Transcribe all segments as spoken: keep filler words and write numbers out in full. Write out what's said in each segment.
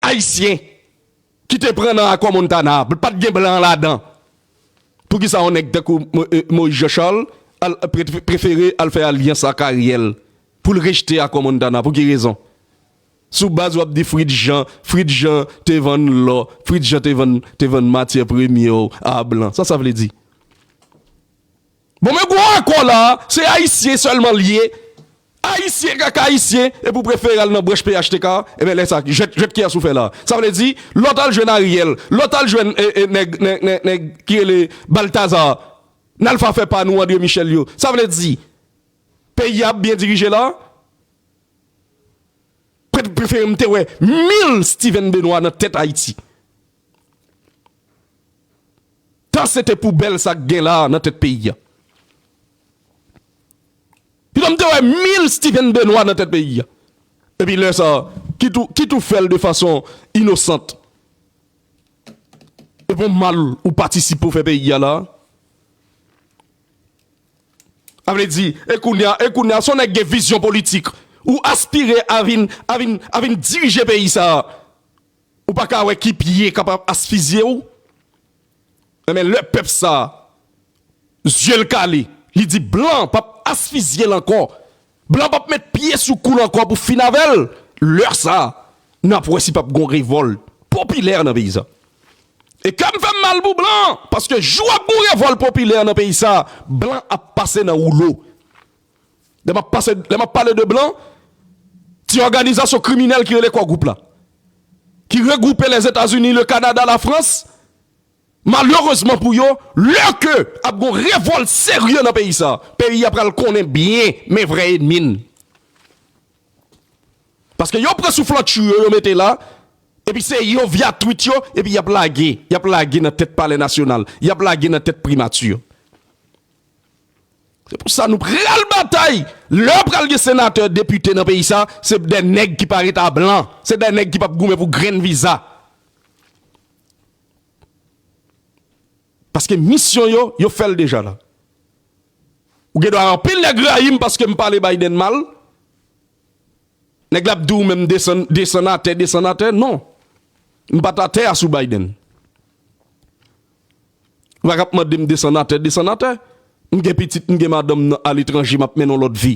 ayisyen ki te pran nan akò Montana, pa t gen blan ladan. Poukisa yon nèg tankou Mo- eh, Moïse Jean Charles al, pre- prefere al fè alyans ak Ariel pou l rejte akò Montana? Pou ki rezon? Sou baz w ap di Fritz Jean, Fritz Jean te vann lò, Fritz Jean te vann, te vann matyè premye w a blan. Sa sa vle di? Bon, men gwo akò la, se ayisyen sèlman l ye. Ayisyen k ak ayisyen, epi w prefere al nan branch P H T K, ebyen lè sa, jwèt, jwèt kiyès ou fè la? Sa vle di, lòt al jwenn Ariel, lòt al jwenn eh, eh, nèg, nèg, nèg, nèg ki rele Baltazar, n al fè pa nou André Michel yo. Sa vle di, peyi a ap byen dirije la? Prefere m te wè mil Steven Benoît nan tèt Ayiti. Tan se te poubèl sa k gen la nan tèt peyi a. Pito m te wè mil Steven Benoît nan tèt peyi a. Epi lè sa, kit ou, kit ou fè l de fason inosant. E bon mal ou patisipe ou fè peyi a la. A vle di, e kounye a, e kounye a, se yon nèg gen vizyon politik. Ou aspire a vin, a vin, a vin dirije peyi sa a. Ou pa ka wè ki pye k ap asfizye w? Enben, lè pèp sa a, zye l kale, li di blan p ap asfizye l ankò. Blan p ap met pye sou kou l ankò pou fin avè l. Lè sa a, n ap wè si p ap gon revòlt popilè nan peyi sa. E kè m fè m mal pou blan, paske jou ap gon revòlt popilè nan peyi sa, blan ap pase nan woulo. Lè m ap pase, lè m ap pale de blan, ti òganizasyon kriminèl ki rele Core Group la, ki regwoupe Lèzetazini, le Kanada, Lafrans, malerezman pou yo, lè ke ap gon revòlt serye nan peyi sa, peyi a pral konnen byen men vrè ènmi n. Paske yo pran souflantchou yo, yo mete la, epi se yo via tweet yo, epi y ap lage, y ap lage nan tèt Palè Nasyonal, y ap lage nan tèt Primati. Se pou sa nou pral batay. Lè pral gen senatè, depite nan peyi sa, se de nèg ki pa ret a blan. Se de nèg ki p ap goumen pou grenn viza. Paske misyon yo, yo fè l deja la. Ou gen dwa anpil nèg rayi m paske m pale Biden mal. Nèg la ap di w menm desann, desann atè, desann atè. Non. M pa t atè a sou Biden. Ou pa ka ap mande m desann atè, desann atè. M gen pitit, m gen madanm nan aletranje, m ap mennen yon lòt vi.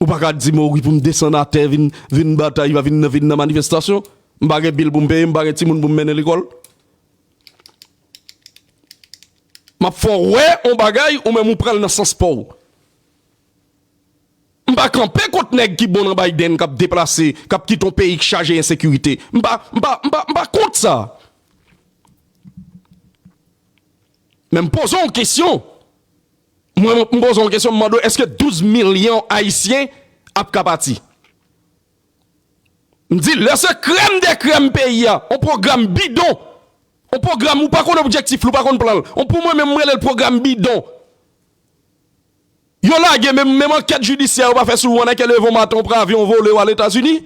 Ou pa ka di m, o wi, pou m desann atè, vin, vin batay, vin, vin nan manifestasyon. M pa gen bil pou m peye, m pa gen timoun pou m mennen lekòl. M ap fè w wè yon bagay, ou menm ou pran l nan sans pa w. M pa kanpe kont nèg ki bon nan Biden, k ap deplase, k ap kite yon peyi k chaje ensekirite. M pa, m pa, m pa, m pa kont sa. Men m poze w kesyon. Mwen, m poze w kesyon, m mande w, èske douz milyon Ayisyen ap ka pati? M di, lè se krèm de krèm peyi a, yon pwogram bidon, yon pwogram ou pa konn objektif li, ou pa konn plan l. Yon, pou mwen menm, m rele l pwogram bidon. Yo lage menm, menm ankèt jidisyè yo pa fè sou ou an, nan ke leve yon maten, ou pran avyon, ou vole, ou al Etazini.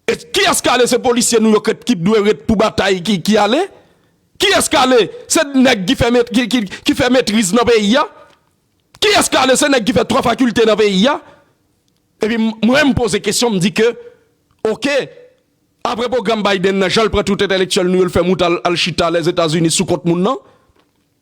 E kiyès k ale? Se polisye nou yo ki, ki dwe ret pou batay ki, ki ale? Kiyès k ale? Se nèg ki fè met-, ki, ki, ki fè metriz nan peyi a? Kiyès k ale? Se nèg ki fè twa fakilte nan peyi a? Epi m-, mwen, m poze kesyon, m di ke, oke, apre pwogram Biden nan, jan l pran tout entèlektyèl nou yo, l fè moute al, al chita Lèzetazini sou kont moun nan.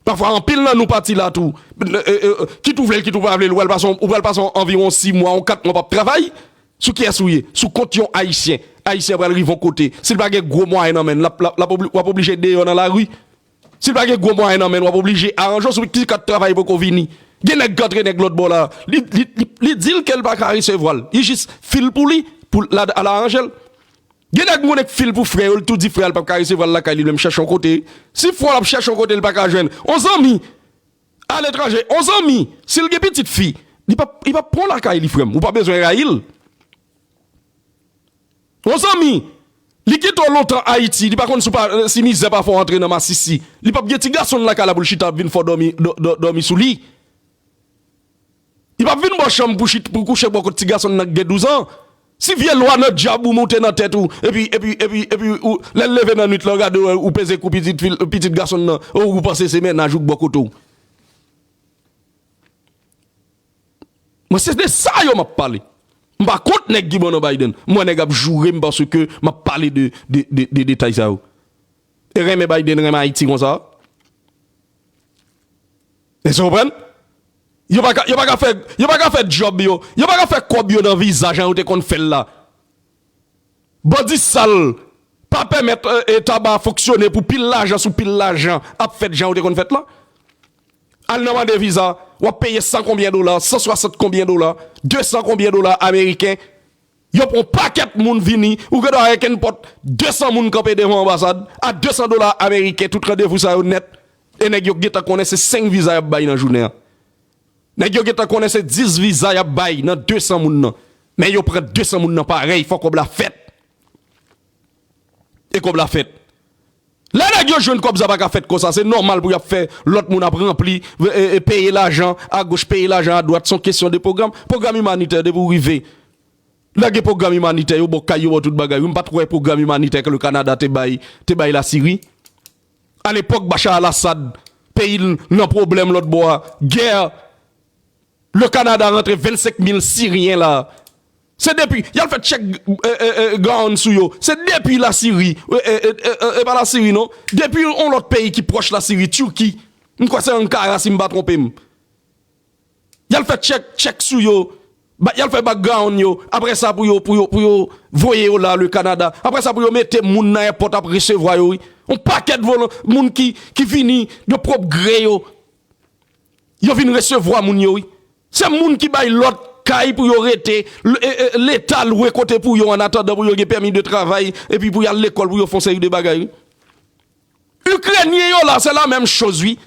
Pafwa, anpil nan nou pati la tou. E, e, e, kit ou vle l, kit ou pa vle l, ou pral pase, ou pral pase anviwon sis mwa, yon kat mwa p ap travay. Sou kiyès ou ye? Sou kont yon Ayisyen. Ayisyen pral rive yon kote. Si l pa gen gwo mwayen nan men l, l ap, l ap, l ap obli-, w ap oblije deyò nan lari. Si l pa gen gwo mwayen nan men l, w ap oblije aranje w sou ki kat travay poko vini. Gen nèg k antre nèg lòt bò la. Li, li, li, li di l ke l pa ka resevwa l. Li jis fil pou li, pou l al aranje l. Gen nèg moun k fil pou frè yo, l tou di frè a l p ap ka resevwa l lakay li, l menm chèche yon kote. Si frè w ap chèche yon kote, l pa ka jwenn. On zanmi, aletranje, on zanmi, si l gen pitit fi, li p ap, li p ap pran w lakay li, frè m. Ou pa bezwen rayi l. On zanmi, li kite w lontan Ayiti, li pa konn si w pa, si mizè pa fè w antre nan masisi. Li p ap gen ti gason l lakay la pou l chita ap vin fè w dòmi, dò-, dò-, dòmi sou li. Li p ap vin ba w chanm pou chit-, pou kouche bò kot ti gason nan k gen douz an. Si vye lwa nan dyab ou monte nan tèt ou, epi, epi, epi, epi ou, lè l leve nan nwit la, ou gade w, ou peze kou pitit fi, pitit gason nan, ou, ou panse se mennaj ou k bò kote w. Mwen, se de sa yo m ap pale. M pa kont nèg ki bon nan Biden. M wè nèg ap joure m paske m ap pale de, de, de, de detay sa yo. E renmen Biden, renmen Ayiti konsa. Èske w konprann? Yo pa ka, yo pa ka fè, yo pa ka fè djòb yo. Yo pa ka fè kòb yo nan viza jan yo te konn fè l la. Bandi sal pa pèmèt, e, e, Taba fonksyone pou pil lajan sou pil lajan ap fèt jan yo te konn fèt la. Al nan mande viza, w ap peye san konbyen dola, san swasant konbyen dola, de san konbyen dola ameriken. Yo pran pakèt moun vini, ou gen dwa wè kenpòt de san moun kanpe devan anbasad, a de san dola ameriken, tout randevou sa yo nèt. E nèg yo gentan konnen se senk viza y ap bay nan jounen an. Nèg yo gentan konnen se dis viza y ap bay nan de san moun nan. Men yo pran de san moun nan parèy, fò kòb la fèt. E kòb la fèt. Lè nèg yo jwenn kòb sa pa ka fèt konsa, se nòmal pou y ap fè lòt moun ap ranpli, e, e, peye lajan agoch, peye lajan adwat, se yon kesyon de pwogram. Pwogram imanitè, depi w rive, lè gen pwogram imanitè, yo ba w kay, yo ba w tout bagay. Wi, m pa t wè pwogram imanitè ke le Kanada te bay, te bay Lasiri. Alepòk Bashar al-Assad, peyi l nan pwoblèm lòt bò a, gè, le Kanada rantre vennsenk mil Siryen la. Se depi, y al fè tchèk, e, e, e, Gaonn sou yo. Se depi Lasiri, e, e, e, e, e, e pa Lasiri non. Depi yon lòt peyi ki pwòch Lasiri, Tiki. M kwè se Ankara si m pa twonpe m. Y al fè tchèk, tchèk sou yo. Ba, y al fè background yo. Apre sa pou yo, pou yo, pou yo voye yo la, le Kanada. Apre sa pou yo mete moun nan èpòt ap resevwa yo, wi. Yon pakèt volan, moun ki, ki vini de pwòp gre yo. Yo vin resevwa moun yo, wi. Se moun ki bay lòt kay pou yo rete, l-, e, e, Leta lwe kote pou yo, an atandan pou yo gen pèmi de travay, epi pou y al lekòl, pou yo fè yon seri de bagay, wi. Ikrenyen yo la, se la menm choz, wi.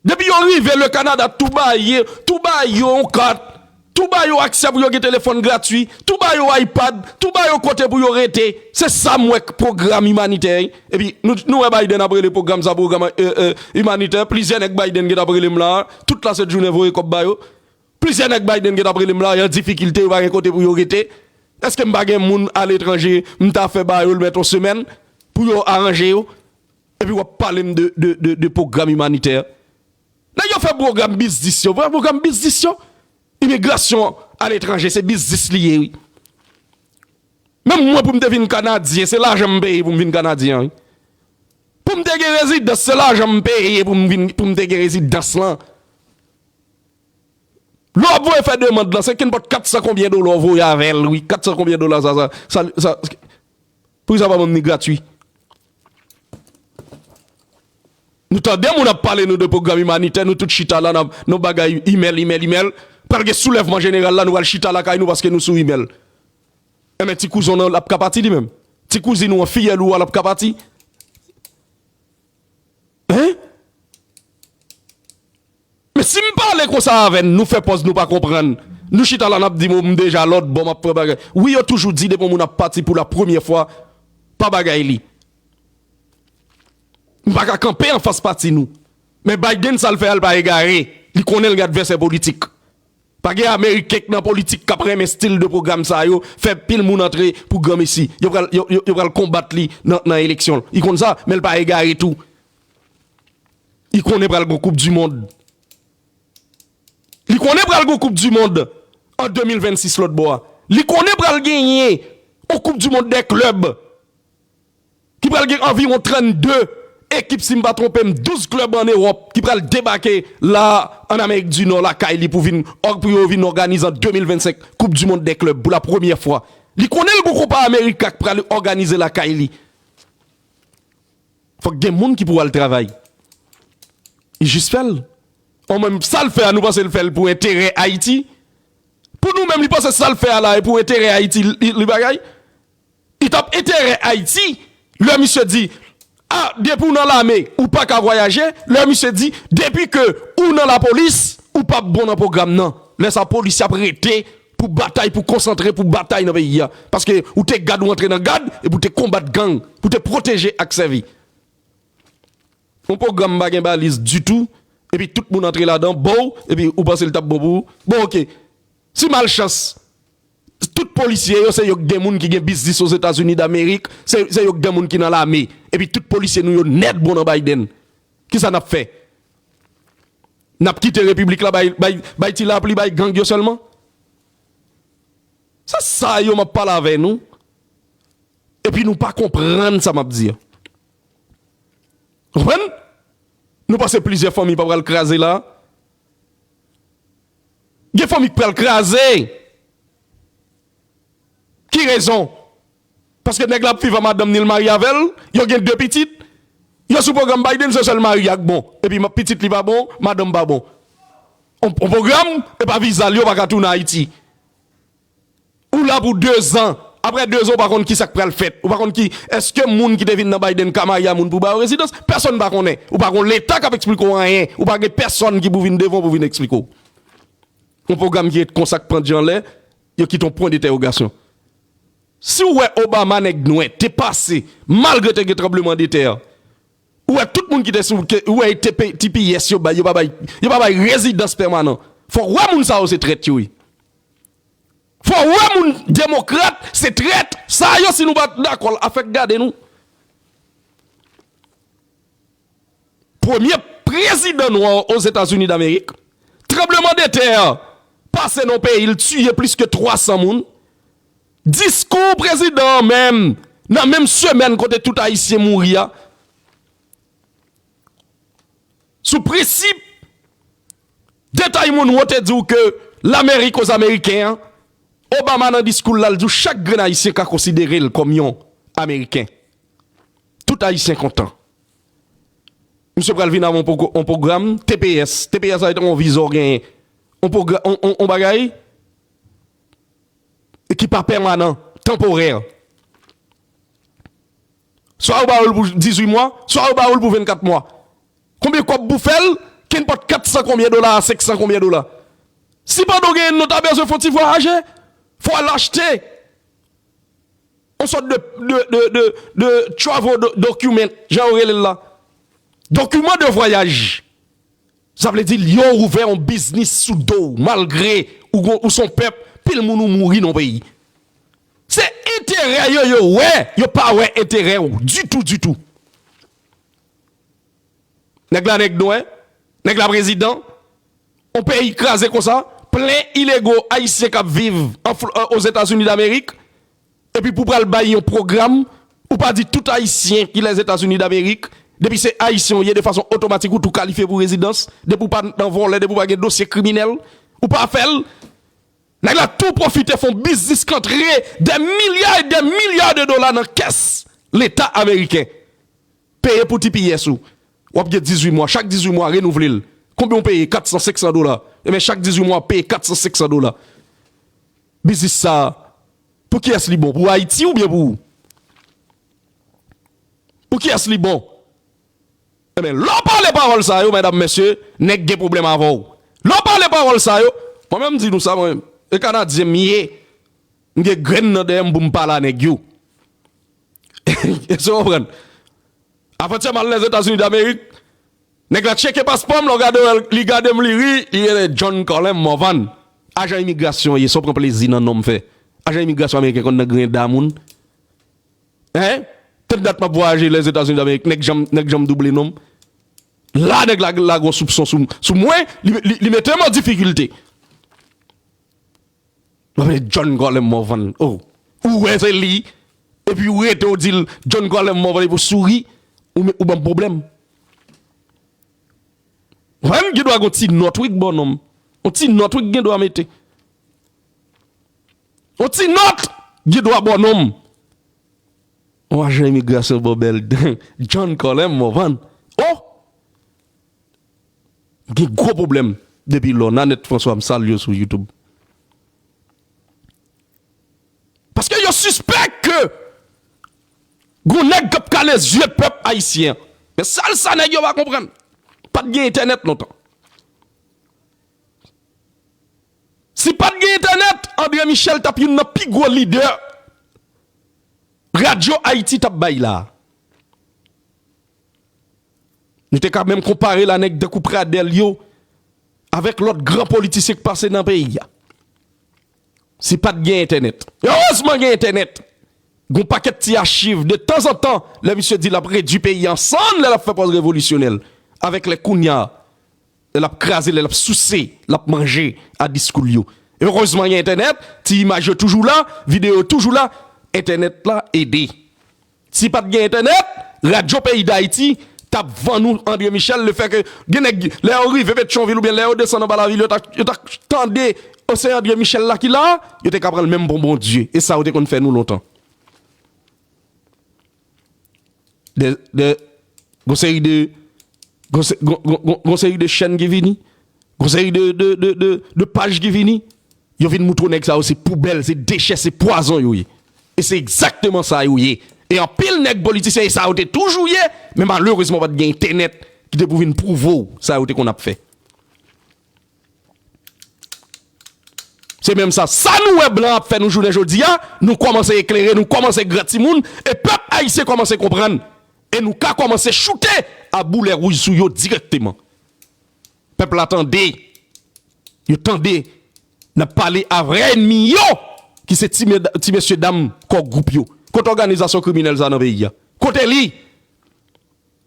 Depi yo rive, le Kanada tou ba yo, tou ba yo yon kat, tou ba yo aksè pou yo gen telefòn gratui, tou ba yo iPad, tou ba yo kote pou yo rete. Se sa m wè k pwogram imanitè, wi. Epi nou, nou wè Biden ap rele pwogram sa pwogram, e, e, imanitè. Plizyè nèg Biden gentan ap rele m la, tout lasent jounen voye kòb ba yo. Plizyè nèg Biden gentan ap rele m la, y an difikilte, yo pa gen kote pou yo rete. Èske m pa gen moun aletranje, m ta fè ba yo l mèt yon semèn pou yo aranje yo? Epi w ap pale m de, de, de, de pwogram imanitè. Nèg yo fè pwogram biznis yo. Pwogram biznis yo. Imigrasyon aletranje, se biznis li ye, wi. Menm mwen, pou m te vin Kanadyen, se lajan m peye pou m vin Kanadyen an, wi. Pou m te gen rezidans, se lajan m peye pou m vin, pou m te gen rezidans lan. Lè w ap voye fè demann lan, se kenpòt kat san konbyen dola w voye avè l, wi. Kat san konbyen dola sa, sa, sa, sa, pou sa pa ban m ni gratui. Nou tande moun ap pale nou de pwogram imanitè, nou tout chita la, n ap, nou bagay imèl, imèl, imèl. Pral gen soulèvman jeneral la, nou pral chita lakay nou paske nou sou imèl. Enben, ti kouzen w nan, l ap ka pati li menm. Ti kouzin ou an, fiyèl ou a, l ap ka pati. Hein? Men si m pale konsa avè n, nou fè pòz nou pa konprann. Nou chita la, n ap di, "Bon, m deja lòt bò, m ap pran bagay." Wi, yo toujou di, depi yon moun ap pati pou la premyè fwa, pa bagay li. M pa ka kanpe anfas pati nou. Men Biden, sa l fè a, l pa egare. Li konnen l gen advèsè politik. Pa gen Ameriken k nan politik k ap renmen stil de pwogram sa yo, fè pil moun antre pou granmesi. Yo pral, yo, yo, yo pral konbat li nan, nan eleksyon. Li konn sa, men l pa egare tou. Li konnen pral gon koup di mond. Li konnen pral gon koup di mond an de mil vennsis lòt bò a. Li konnen pral genyen yon koup di mond dè klèb ki pral gen anviwon trannde ekip, si m pa twonpe m, douz klèb ann Ewòp ki pral debake la ann Amerik di Nò lakay li pou vin, pou yo vin òganize an de mil vennsenk koup di mond dè klèb pou la premyè fwa. Li konnen l gon Kopa Amerika k pral òganize lakay li. Fòk gen moun ki pou al travay. Li jis fè l. An menm sa l fè a, nou panse l fè l pou enterè Ayiti? Pou nou menm, li panse sa l fè a la e pou enterè Ayiti li, li bagay? Li t ap enterè Ayiti lè misye di, "A, depi w nan lame, ou pa ka vwayaje." Lè misye di, "Depi ke ou nan lapolis, ou p ap bon nan pwogram nan." Lè sa, polis y ap rete pou batay, pou konsantre, pou batay nan peyi a. Paske ou te gad, ou antre nan gad, epi ou te konbat gang, pou te pwoteje ak sèvi. Yon pwogram pa gen baliz ditou, epi tout moun antre ladan, bow, epi ou panse l t ap bon pou ou. Bon, oke. Si malchans, tout polisye yo, se yo k gen moun ki gen biznis Ozetazini Damerik, se, se yo k gen moun ki nan lame. Epi tout polisye nou yo nèt bon nan Biden. Kisa n ap fè? N ap kite repiblik la bay, bay, bay ti lapli, bay gang yo sèlman? Se sa yo m ap pale avè nou. Epi nou pa konprann sa m ap di a. Konprann? Nou panse plizyè fanmi pa pral kraze la? Gen fanmi k pral kraze. Ki rezon? Paske nèg la ap viv ak madanm ni, l marye avè l, yo gen de pitit, yo sou pwogram Biden, se sèl mari a k bon. Epi ma- pitit li pa bon, madanm pa bon. On, on pwogram, e pa viza l, yo pa ka tounen Ayiti. Ou la pou dezan. Apre dezan, ou pa konn ki sa k pral fèt. Ou pa konn ki, èske moun ki te vin nan Biden ka marye a moun pou ba yo rezidans? Pèsonn pa konnen. Ou pa konn Leta k ap eksplike w anyen. Ou pa gen pèsonn ki pou vin devan w pou vin eksplike w. Yon pwogram ki ret konsa k pandye anlè, yo kite yon pwen dentèwogasyon. Si w wè Obama nèg nwè te pase, malgre te gen tranbleman de tè, ou wè tout moun ki te sou, ke, ou wè T P, T P S yo bay, yo pa bay, yo pa bay rezidans pèmanan. Fò w wè moun sa yo se trèt yo ye. Fò w wè moun demokrat se trèt. Sa yo, si nou pa dakò, afè k gade nou. Premye prezidan nwa Ozetazini Damerik. Tranbleman de tè pase nan peyi l, tiye plis ke twa san moun. Diskou prezidan an menm, nan menm semèn kote tout Ayisyen mouri a, sou prensip detay moun wo te di w ke Lamerik oz Ameriken an, Obama nan diskou l la, l di w chak grenn Ayisyen ka konsidere l kòm yon Ameriken. Tout Ayisyen kontan. Misye pral vin avè yon pwog- yon pwogram T P S. T P S la se yon viza w genyen. Yon pwogra- yon- yon- yon bagay ki pa pèmanan, tanporè. Swa yo ba w l pou dizuit mwa, swa yo ba w l pou vennkat mwa. Konbyen kòb pou fè l? Kenpòt kat san konbyen dola a senk san konbyen dola. Si pandan w genyen l, nou ta bezwen fè yon ti vwayaje, fò w al achte yon sòt de, de, de, de, de travel do- document, jan yo rele l la. Dokiman de vwayaj. Sa vle di, yo ouvè yon biznis sou do w, malgre ou, gon- ou se yon pèp, pil moun ou mouri nan peyi. Se enterè yo, yo wè, yo pa wè enterè w ditou, ditou. Nèg la nèg nwè, nèg la prezidan, yon peyi kraze konsa, plen ilego ayisyen k ap viv an Fl- euh, Ozetazini Damerik, epi pou pral bay yon pwogram, ou pa di tout ayisyen ki Lèzetazini Damerik, depi se ayisyen w ye, de fason otomatik ou tou kalifye pou rezidans, depi w pa nan vòlè, depi w pa gen dosye kriminèl, ou pa fè l. Nèg la tou pwofite fè yon biznis k antre des milliards et des milliards de dola nan kès Leta ameriken. Peye pou T P S ou. W ap gen dizuit mwa. Chak dizuit mwa, renouvle l. Konbyen w peye? Kat san, senk san dola. Ebyen, chak dizuit mwa, w ap peye kat san, senk san dola. Biznis sa a, pou kiyès li bon? Pou Ayiti oubyen pou ou? Pou kiyès li bon? Ebyen, lè w pale pawòl sa yo, medam, mesye, nèg gen pwoblèm avè w. Lè w pale pawòl sa yo, mwen menm m di nou sa, mwen menm, e Kanadyen m ye, m gen grenn nan dèyè m pou m pale a nèg yo. Èske w konprann? Avantyè m al Lèzetazini Damerik, nèg la tcheke paspò m, lè w gade w, li gade m, li ri, li rele John Colin Morvan. Ajan imigrasyon w ye, sa w pran plezi nan non m fè? Ajan imigrasyon ameriken konn nan griyen da moun. Hein? Tann dat m ap vwayaje Lèzetazini Damerik, nèg janm, nèg janm double non m. La, nèg la lage yon soupson sou, sou mwen, li, li, li mete m an difikilte. Mwen, John Colin Morvan. Oh. Ou wè se li, epi ou rete ou di l John Colin Morvan, epi ou souri, ou, me- ou ban m pwoblèm. Mwen, m gen dwa gon ti nòt, wi, k bò non m. Yon ti nòt, wi, k gen dwa mete. Yon ti nòt, gen dwa bò non m. Yon ajan imigrasyon bò bèl John Colin Morvan. Oh! M gen gwo pwoblèm depi lò. Nanette François, m salye w sou YouTube. Paske yo sispèk ke gon nèg k ap kale zye pèp ayisyen an. Men sèl sa nèg yo pa konprann. Pa t gen entènèt lontan. Si pa t gen entènèt, André Michel t ap youn nan pi gwo lidè radyo Ayiti t ap bay la. Nou te ka menm konpare l a nèg tankou Pradel yo avèk lòt gran politisyen k pase nan peyi a. Si pa t gen entènèt. Erezman gen entènèt. Gon pakèt ti achiv. De tanzantan, lè misye di l ap redui peyi a an sann, lè l ap fè pòz revolisyonè l. Avèk lè kounye a, lè l ap kraze, lè l ap souse, l ap manje a diskou l yo. Erezman gen entènèt, ti imaj yo toujou la, videyo yo toujou la. Entènèt la ede. Si pa t gen entènèt, radyo peyi Dayiti t ap vann ou André Michel, lefètke gen nèg, lè yo rive Petyonvil oubyen lè yo desann anba lavil, yo ta, yo ta tande, o, se André Michel la ki la, yo te ka pran l menm pou Bondye. E sa yo te konn fè nou lontan. De, de, gon seri de, gon se- gon- gon- gon- gon seri de chèn ki vini, gon seri de, de, de, de, de paj ki vini, yo vin moutre nèg sa yo se poubèl, se dechè, se pwazon yo ye. E se egzakteman sa yo ye. E anpil nèg politisyen, e sa yo te toujou ye, men malerezman pa t gen entènèt ki te pou vin pwouve w sa yo te konn ap fè. Se menm sa. Sa nou wè blan ap fè nou jounen jodi a, nou kòmanse eklere, nou kòmanse gran timoun, e pèp ayisyen kòmanse konprann. E nou ka kòmanse choute a boulè wouj sou yo dirèkteman. Pèp la tande. Yo tande. N ap pale a vrè ènmi yo, ki se ti, ti mesye dam kò gwoup yo. Kote òganizasyon kriminèl sa nan peyi a? Kote li?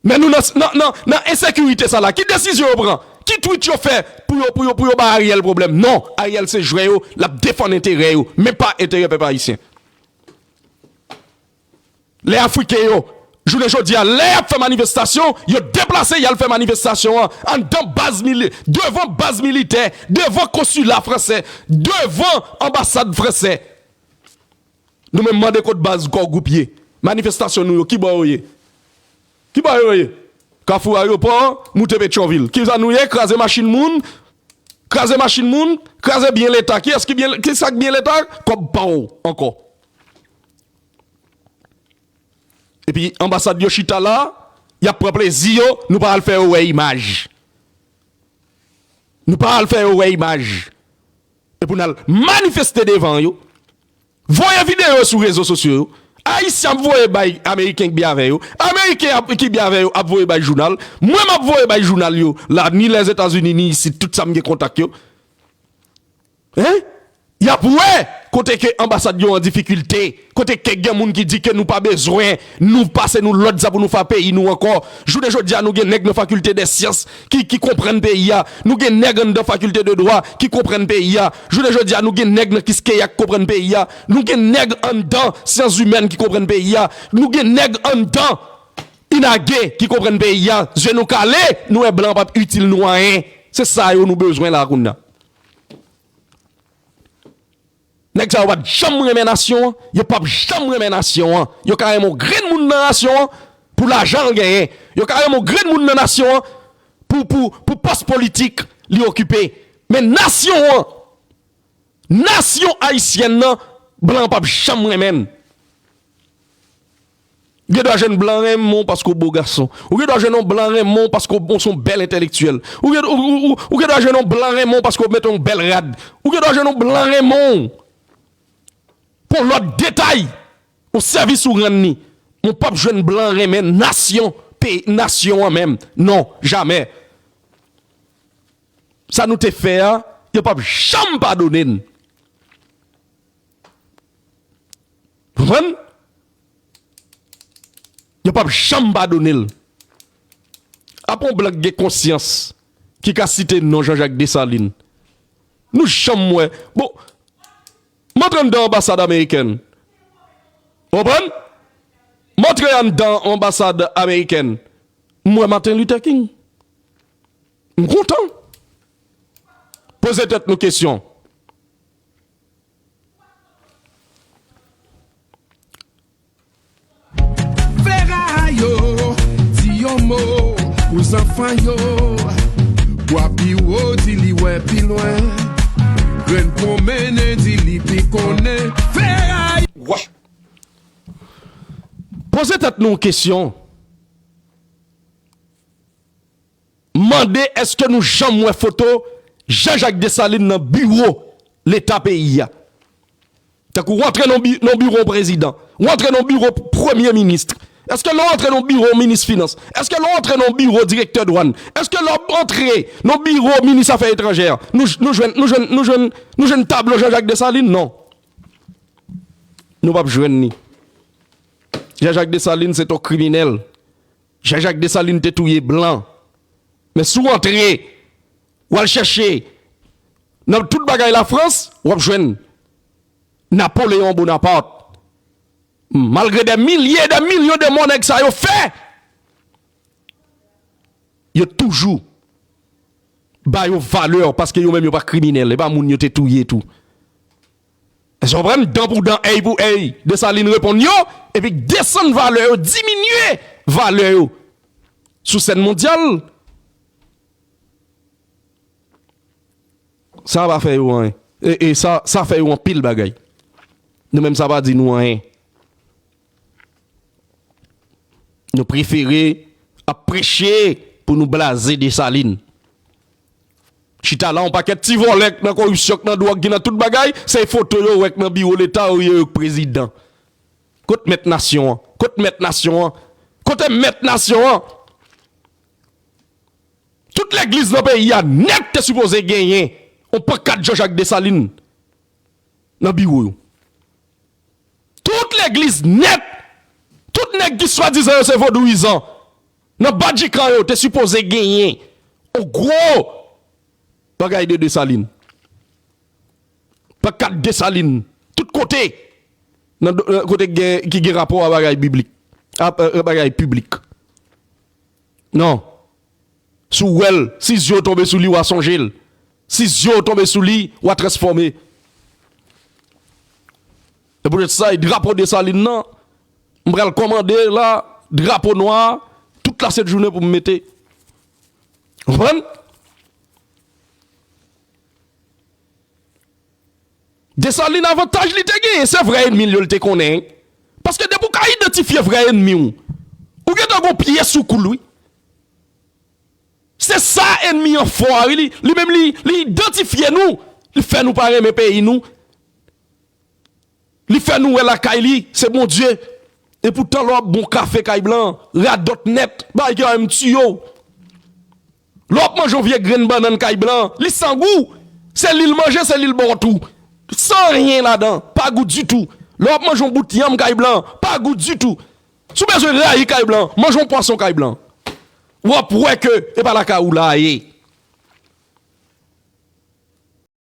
Men nou nan, nan, nan, nan ensekirite sa la. Ki desizyon yo pran? Ki tweet yo fè pou yo, pou yo, pou yo ba Ariel pwoblèm? Non, Ariel se jwè yo, l ap defann enterè yo, men pa enterè pèp ayisyen. Lè Afriken yo, jounen jodi a, lè y ap fè manifestasyon, yo deplase, y al fè manifestasyon an anndan baz mili-, devan baz militè, devan konsila fransè, devan anbasad fransè. Nou menm mande kot baz Core Group ye. Manifestasyon nou yo, ki bò yo ye? Ki bò yo ye? Kafou Ayewopò, moute Petyonvil. Kisa nou ye? Kraze machin moun, kraze machin moun, kraze byen Leta. Kiyès ki byen, kisa k byen Leta? Kòb pa w ankò. Epi anbasad yo chita la, y ap pran plezi yo, nou pa al fè yo wè imaj. Nou pa al fè yo wè imaj. E pou n al manifeste devan yo, voye videyo sou rezo sosyo yo. Ayisyen ap voye bay Ameriken ki byen avè yo. Ameriken ap, ki byen avè yo ap voye bay jounal. Mwen m ap voye bay jounal yo la, ni Lèzetazini, ni isit, tout sa m gen kontak yo. Hein? Y ap wè kote ke anbasad yo an difikilte, kote ke gen moun ki di ke nou pa bezwen, nou pase nou lòd sa pou nou fè peyi nou ankò. Jounen jodi a, nou gen nèg nan fakilte dè syans ki, ki konprann peyi a. Nou gen nèg anndan fakilte de dwa ki konprann peyi a. Jounen jodi a, nou gen nèg nan Kiskeya ki konprann peyi a. Nou gen nèg anndan syans imèn ki konprann peyi a. Nou gen nèg anndan Inage ki konprann peyi a. Zye nou kale, nou wè blan p ap itil nou anyen. Se sa yo nou bezwen la kounye a. Nèg sa yo pa t janm renmen nasyon an, yo p ap janm renmen nasyon an. Yo ka renmen yon grenn moun nan nasyon an pou lajan l genyen. Yo ka renmen yon grenn moun nan nasyon an pou, pou, pou pòs politik li okipe. Men nasyon an, nasyon ayisyèn nan, blan p ap janm renmen l. Ou gen dwa jwenn blan renmen w paske w bo gason. Ou gen dwa jwenn yon blan renmen w paske w se yon bèl entèlektyèl. Ou gen, ou, ou, ou, ou gen dwa jwenn yon blan renmen w paske w mete yon bèl rad. Ou gen dwa jwenn yon blan renmen w pou yon lòt detay, yon sèvis ou rann li. Men w p ap jwenn blan renmen nasyon, peyi, nasyon an menm. Non, jamè. Sa nou te fè a, yo p ap janm padone n. Konprann? Yo p ap janm padone l. Apa yon blan k gen konsyans ki ka site non Jean-Jacques Dessalines? Nou janm wè. Bon, m antre anndan anbasad amerikèn. Konprann? M antre anndan anbasad amerikèn. M wè Martin Luther King. M kontan. Poze tèt nou kesyon. Fera yo, di yon mo pou zanfan yo. Bwa pi wo, di li wè pi lwen. Grenn pwonmennen, di li pi konnen. Fera yo. Wach. Poze tèt nou kesyon. Mande èske nou janm wè foto Jean-Jacques Dessalines nan biwo Leta peyi a? Tankou w antre nan bi-, nan biwo yon prezidan, w antre nan biwo premye minis. Èske lè w antre nan biwo minis finans, èske lè w antre nan biwo direktè dwàn, èske lè w antre nan biwo minis afè etranjè, nou, nou jwenn, nou jwenn, nou jwenn, nou jwenn tablo Jean-Jacques Dessalines? Non. Nou p ap jwenn li. Jean-Jacques Dessalines se t yon kriminèl. Jean-Jacques Dessalines te touye blan. Men si w antre, w al chèche Nan tout bagay Lafrans, w ap jwenn Napoleon Bonaparte. Malgre dè milye, dè milyon de mò nèg sa yo fè, yo toujou ba yo valè, paske yo menm yo pa kriminèl, e pa moun yo te touye tou. Èske w konprann? Dan pou dan, èy pou èy, Desalin reponn yo, epi desann valè yo, diminye valè yo sou sèn mondyal. Sa pa fè yo anyen. E, e sa, sa fè yo anpil bagay. Nou menm, sa pa di nou anyen. Nou prefere ap preche pou nou blaze Desalin. Chita la, yon pakèt ti vòlè k nan koripsyon, k nan dwòg, ki nan tout bagay, se foto yo wè k nan biwo leta, yo ye yo k prezidan. Kot mèt nasyon an? Kot mèt nasyon an? Kote mèt nasyon an? Tout legliz nan peyi a nèt te sipoze genyen yon pankat Jean-Jacques Dessalines nan biwo yo. Tout legliz nèt, tout nèg ki swadizan yo se vodouyizan, nan Badjikan yo te sipoze genyen yon gwo bagay de Dessalines. Pankat Dessalines, tout kote. Nan do-, nan kote ki gen, ki gen rapò a bagay biblik. A, a, a bagay piblik. Non. Si w wè l, si zye w tonbe sou li, w a sonje l. Si zye w tonbe sou li, w a transfòme. E poutèt sa, e drapo Dessalines nan, m pral kòmande la, drapo nwa, tout lasent jounen pou m mete. Konprann? Dessalines, avantaj li te genyen, se vrè ènmi l yo l te konnen. Paske depi w ka idantifye vrè ènmi w, ou gentan gon pye sou kou l, wi. Se sa ènmi an fò a, wi. Li, li menm, li, li idantifye nou, li fè nou pa renmen peyi nou. Li fè nou wè lakay li, se Bondye. Epoutan, lè w ap bon kafe kay blan, radòt nèt, bagay ki pa menm tiye w. Lè w ap manje yon vye grenn bannann kay blan, li san gou. Se li l manje, se li l ba w tou. San anyen ladan, pa gou ditou. Lè w ap manje yon bout yanm kay blan, pa gou ditou. Si w bezwen rayi kay blan, manje yon pwason kay blan. W ap wè ke e pa lakay ou la a ye.